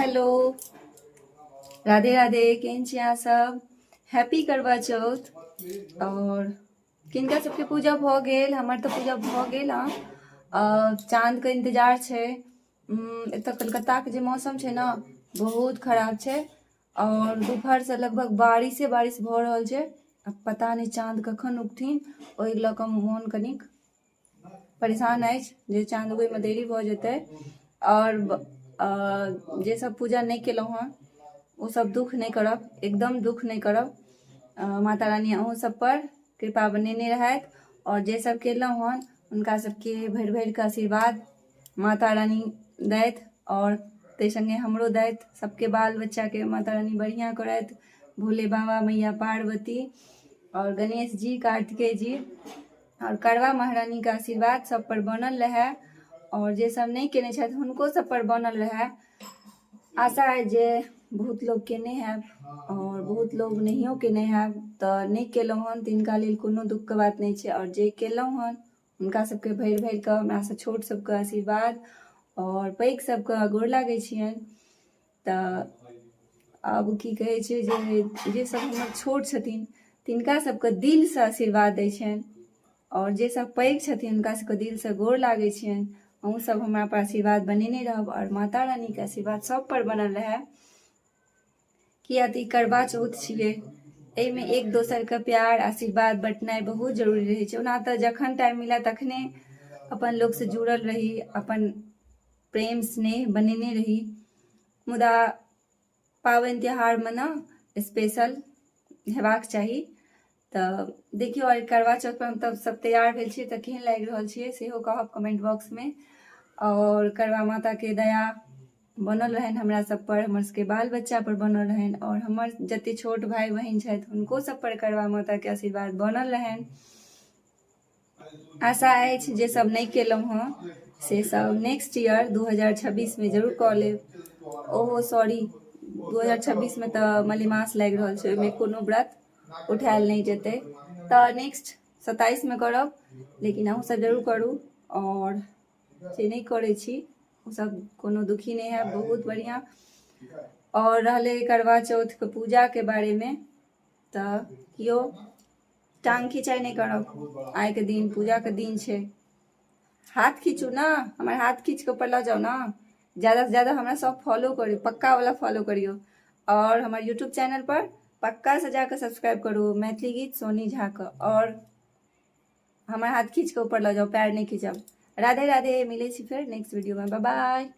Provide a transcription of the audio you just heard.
Hello, Radhe Radhe. केहन छी अहाँ सब? हैप्पी करवा चौथ। आओर किनका सबके पूजा भऽ गेल? हमर तऽ पूजा भऽ गेल। हँ, चाँदके इन्तजार छै। एतऽ कलकत्ताके जे मौसम छै ने, बहुत खराब छै आओर दुपहरसँ लगभग बारिशे बारिश भऽ रहल छै। आ पता नहि चाँद कखन उगथिन। ओहि लऽ कऽ मोन कनिक परेशान अछि जे चाँद उगैमे देरी भऽ जेतै। आओर जे सब पूजा नहि केलहुँ हँ, ओ सब दुःख नहि करब, एकदम दुःख नहि करब। माता रानी अहूँ सब पर कृपा बनेने रहथि। आओर जे सब केलहुँ हँ, हुनका सबके भरि भरिके आशीर्वाद माता रानी दैथ आओर ताहि सङ्गे हमरो दैथ। सबके बाल बच्चाके माता रानी बढ़िआँ करथि। भोले बाबा, मैया पार्वती आओर गणेश जी, कार्तिकेय जी आओर करवा महारानीके आशीर्वाद सब पर बनल रहए आओर जे सब नहि केने छथि, हुनको सब पर बनल रहए। आशा अइ जे बहुत लोक केने हैब आओर बहुत लोक नहियो केने हैब। तऽ नहि केलहुँ हन, तिनका लेल कोनो दुःखके बात नहि छै। आओर जे केलहुँ हन, हुनका सबके भरि भरि कऽ हमरासँ छोट सबके आशीर्वाद आओर पैघ सबके गोर लागै छियनि। तऽ आब की कहै छै जे जे सब हमर छोट छथिन, तिनका सबके दिलसँ आशीर्वाद दै छियनि आओर जे सब पैघ छथिन, हुनका सबके दिलसँ गोर लागै छियनि। अहूँ सब हमरा पर आशीर्वाद बनेने रहब आओर माता रानीके आशीर्वाद सब पर बनल रहए, किया तऽ ई करवा चौथ छियै। एहिमे एक दोसरके प्यार आशीर्वाद बँटनाइ बहुत जरूरी रहै छै। ओना तऽ जखन टाइम मिलए तखने अपन लोकसँ जुड़ल रही, अपन प्रेम स्नेह बनेने रही, मुदा पाबनि तिहारमे ने स्पेशल हेबाक चाही। तऽ देखियौ, आइ करवा चौथ पर हम तब सब तैयार भेल छियै, तऽ केहन लागि रहल छियै, सेहो कहब कमेंट बॉक्समे। आओर करवा माताके दया बनल रहनि हमरा सब पर, हमर सबके बाल बच्चा पर बनल रहनि आओर हमर जते छोट भाय बहिन छथि, हुनको सब पर करवा माताके आशीर्वाद बनल रहनि। आशा अछि जे सब नहि केलहुँ हँ, से सब नेक्स्ट ईयर 2026मे जरूर कऽ लेब। ओहो सॉरी, 2026मे तऽ मलेमास लागि रहल छै, ओहिमे कोनो व्रत उठायल नहि जेतै, तऽ नेक्स्ट 27मे करब। लेकिन अहूँ सब जरूर करू आओर जे नहि करै छी, ओसब कोनो दुखी नहि हैब। बहुत बढ़िआँ। आओर रहलै करवा चौथके पूजाके बारेमे, तऽ केओ टांग खिंचाइ नहि करब। आइके दिन पूजाके दिन छै। हाथ खींचू ने, हमर हाथ खींच कऽ ऊपर लऽ जाउ ने। ज्यादासँ ज्यादा हमरा सब फॉलो करियौ, पक्का वाला फॉलो करियौ आओर हमर यूट्यूब चैनल पर पक्का से जाकऽ सब्सक्राइब करू, मैथिली गीत सोनी झा के। आओर हमर हाथ खींच कऽ ऊपर लऽ जाउ, पैर नहि खींचब। राधे राधे, मिलै छी फेर नेक्स्ट वीडियोमे। बाय बाय।